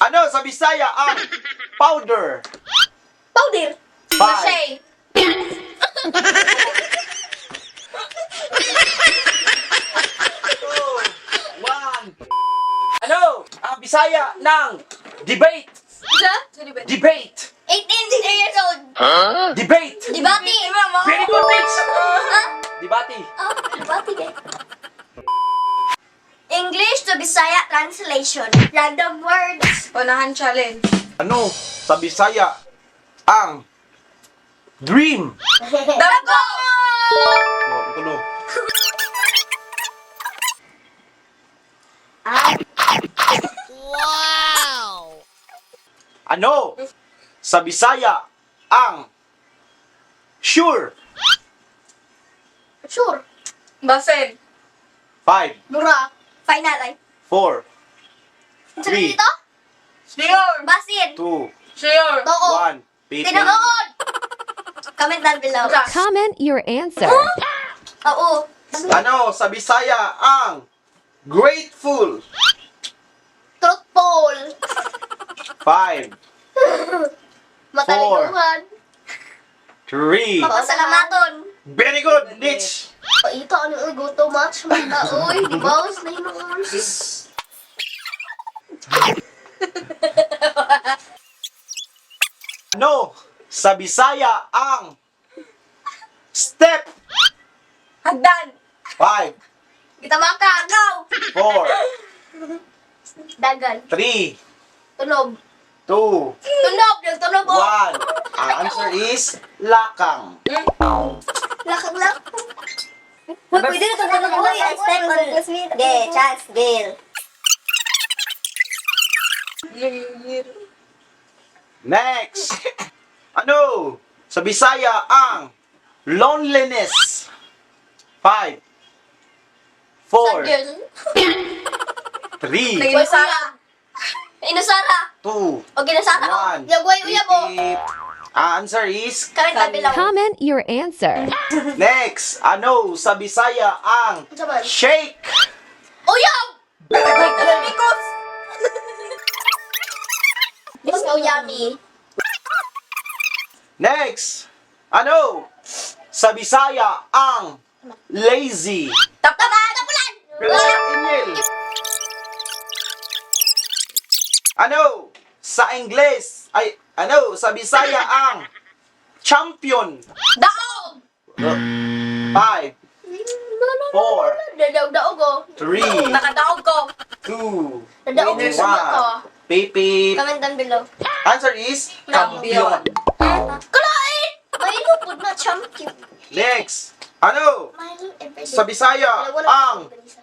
Ano sa Bisaya ang powder? Powder. 5, Sachet. 2, 1. Ano ang Bisaya ng debate? Isa? Debate. 18 years old. Debate. Debate. Very good, bitch! Ha? Debate. Oh, debate eh. English to Bisaya translation. Random words. Unahan challenge. Ano sa Bisaya ang dream? Damgo! Oh, tulo. Ah, Ano sa Bisaya ang sure? sure. Basen. 5, Dura. Final ay. 4, Ano 3, dito? Sure. Basin. 2, Sure. Too. 1. Pipip. Tinuod. Comment down below. Comment your answer. Oo. Ano sa Bisaya ang grateful? Truthful. 5, Matalinuhan. 3. Mapasalamaton. Very good, Mitch. Paita, ano yung go too much? Mata, oy, di ba? Na hinuon. Ano sa Bisaya ang step? Hagdan. 5, Gitamaka, agaw. 4, Dagan. 3, Tunob. 2, Tunob, yung tunob, oh. 1. Ang answer is lakang. Lakang lang. Uy, pwede na itong tunob, uy. I step on. Ge, chance, Gale. Next. Ano sa Bisaya ang loneliness? 5, 4, Girl. 3, Inusara. Inusara. 2, O, ginasara, oh. 1. Yagway, uyab, oh. Answer is Comment down below. Comment your answer. next. Ano sa Bisaya ang Unsa man? shake? Uyab! Mikos. It's so yummy. Next. Ano sa Bisaya ang lazy? Tama, tapulan! Emil. Ano sa Ingles? Ay, ano sa Bisaya ang champion? Daog! 5, 4, Nadaog-daog, oh. 3, Nakadaog ko. 2, Nadaog 1. sa mata. Pipip. Comment down below. Answer is Kampiyon. Kalain! Milo po na champion. Next. Ano Milo every day. sa Bisaya Wala, wala ang akong ganisa.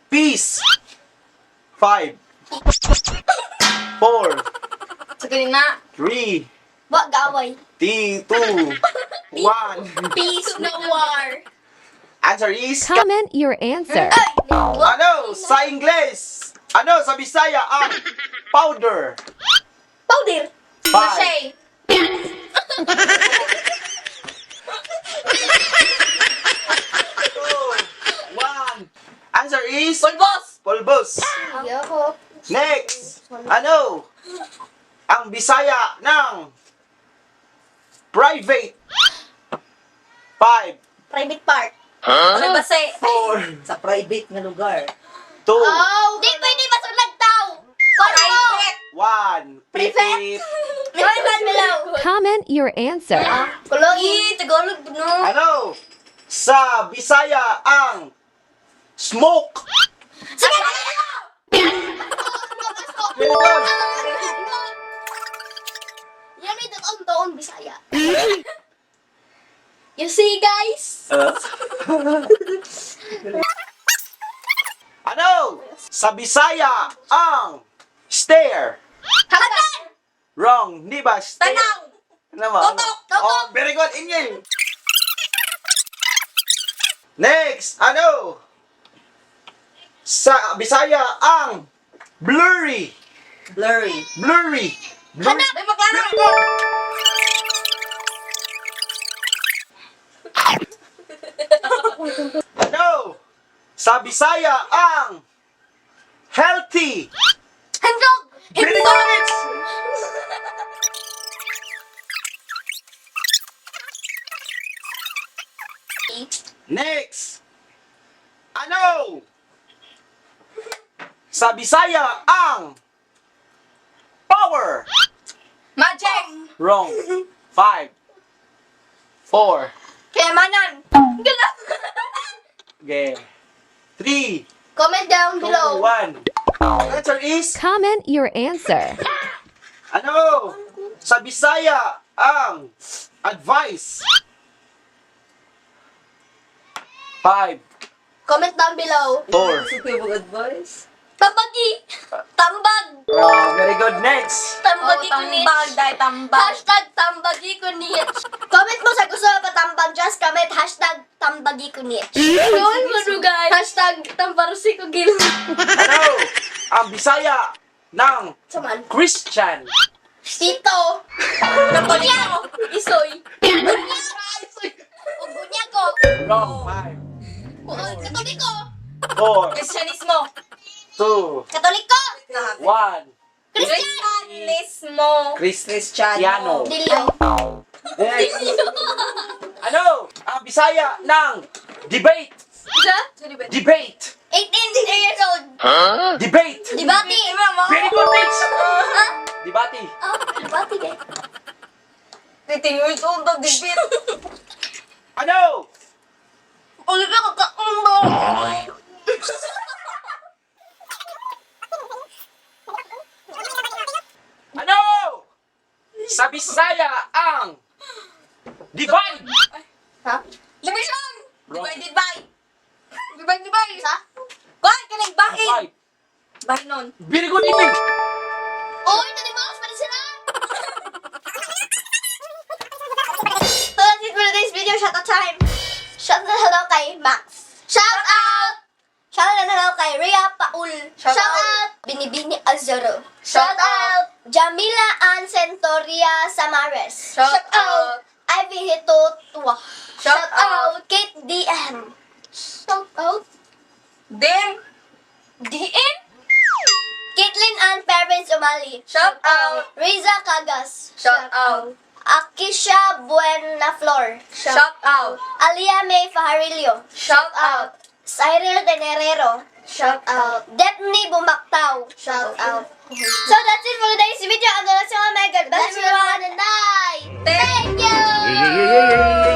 peace? 5, 4, Sa kanina. 3, Wa gaway. 2, 1. Peace, no war. Answer is Comment your answer. Ay! Wa- Ano sa Ingles? Ano sa Bisaya ang powder? Powder. 5, Sachet. 2, 1. Answer is Pulbos. pulbos. Ayoko. Next, ano ang Bisaya ng private? 5, Private part. Huh? Base. 4, Sa private nga lugar. 2, Oh! Di pwede masulag tao! Private! 1. Private. Pipip. Comment down below. Comment your answer. Kulog. Tagalog no. Ano sa Bisaya ang smoke? Sige! Very good. Yan may taon-taon Bisaya. You see, guys? Ano sa Bisaya ang stair? Hagdan! Wrong, di ba? Stair. Tanaw. Ano ba? Tutok! Tutok! Oh, very good, Ingel. Next, ano? Sa Bisaya ang blurry. Blurry. Blurry. Blurry. May maglaro. Very good. Ano? Sa Bisaya ang healthy. Handog! Very good. Next! Ano? Sa Bisaya ang power. Magic. Wrong. 5, 4, Kayamanan. okay. 3, Comment down 2, below. 1. Answer is Comment your answer. ano? Sa Bisaya ang advice. 5, Comment down below. 4. Gusto ko advice? Tambagi. Tambag. Oh, very good. Next. Tambagi Oh, ko niche. tambag, dahil tambag. #TambagiKoNiche. Comment mo sa gusto mo patambag. Just comment #TambagiKoNiche. Gawin mo guys. #TambarusikoGil. Ano? Ang Bisaya ng Saman. Christian. Tito. Katoliko. Isoy. Ugunyago. Wrong. 5, Katoliko. 4, Kristyanismo. 2, Katoliko. 1. Christian. Kristyanismo. Cristiano. Dilyo. Next. Ano? Ang Bisaya ng debate. Sa? Debate. 18 years old. Debate. Debate. Very good, bitch. Ha? Debate. Oh, debate eh. 15 years old daw, debate. Ano? Ulo ka kakaumbo. Ano? Sa Bisaya ang divide. Ha? Division. Wrong. Divided by. Divided by. Sa? Kuhan ka ng bahin. Divide. Bahin nun. Very good evening. Uy, nanimakas pa rin sila! So that's it for today's video. Shout out time! Shout out hello kay Max. Shout out! Shout out hello kay Rhea Paul. Shout Shout out! Binibini Azoro. Shout Shout out! Jamila Ann Centoria Samares. Shout out! Ivy Hitotua. Shout Shout out! Kate DM. Shout out! Dim. DM? Caitlin Ann Parents Umali. Shout out. Riza Cagas. Shout out. Akisha Buenaflor. Shout out. Alia May Fajarillo. Shout out. Cyril Tenerero. Shout out. Depni Bumaktaw. Shout out. So that's it for today's video. I'm gonna see you all. God bless everyone and bye. Thank Thank you.